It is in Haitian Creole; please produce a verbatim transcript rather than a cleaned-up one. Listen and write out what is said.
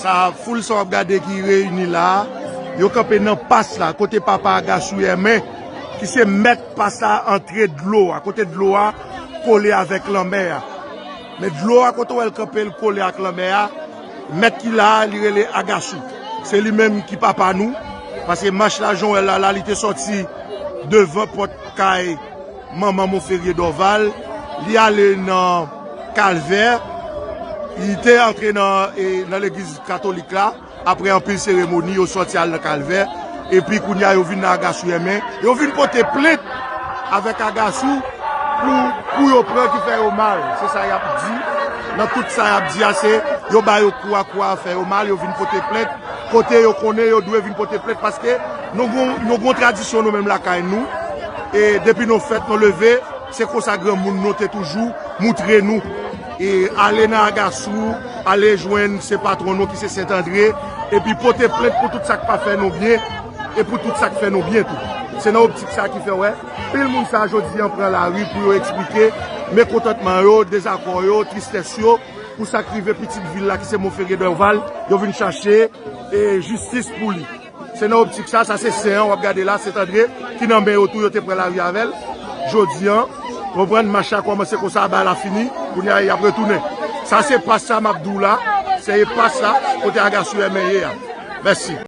Sa foul sa w ap gade ki reyini la a, yo kanpe nan pas la, kote papa Agasou Yèmen, ki se mèt pas la, antre dlo a, kote dlo a kole avèk lanmè a. Men dlo a, kote w wè l kanpe, l kole ak lanmè a, mèt ki la a, li rele Agasou. Se li menm ki papa nou, paske mach la, jan w wè l la, la, li te sòti devan pòt kay manman Monferrier Dorval, li ale nan Kalvè, li te antre nan, e, nan legliz katolik la, apre anpil seremoni, yo sòti al nan Kalvè, epi kounye a yo vin nan Agasou Yèmen, yo vin pote plent avèk Agasou pou, pou yo pran ki fè yo mal. Se sa y ap di. Nan tout sa y ap di a, se yo ba yo kou a kou a fè yo mal, yo vin pote plent. Kote yo konnen yo dwe vin pote plent, paske nou gon, nou gon tradisyon nou menm lakay nou. E depi nou fèt, nou leve, se konsa granmoun nou te toujou moutre nou. E ale nan Agasou, ale jwenn se patwon nou ki se Sentandre, epi pote plent pou tout sa k pa fè nou byen, e pou tout sa k fè nou byen tou. Se nan optik sa ki fè wè, pil moun sa jodi an pran lari pou yo eksplike mekontantman yo, dezakò yo, tristès yo, pou sa k rive pitit vil la ki se Monferrier Dorval, yo vin chache, e, jistis pou li. Se nan optik sa, sa se sen an w ap gade la, Sentandre, ki nan men yo tou, yo te pran lari avè l. Jodi an, konprann, mach la kòmanse konsa, ba la fini, kounye a y ap retounen. Sa se pas sa m ap di w la, se pas sa, kote Agasou Yèmen ye a. Mèsi.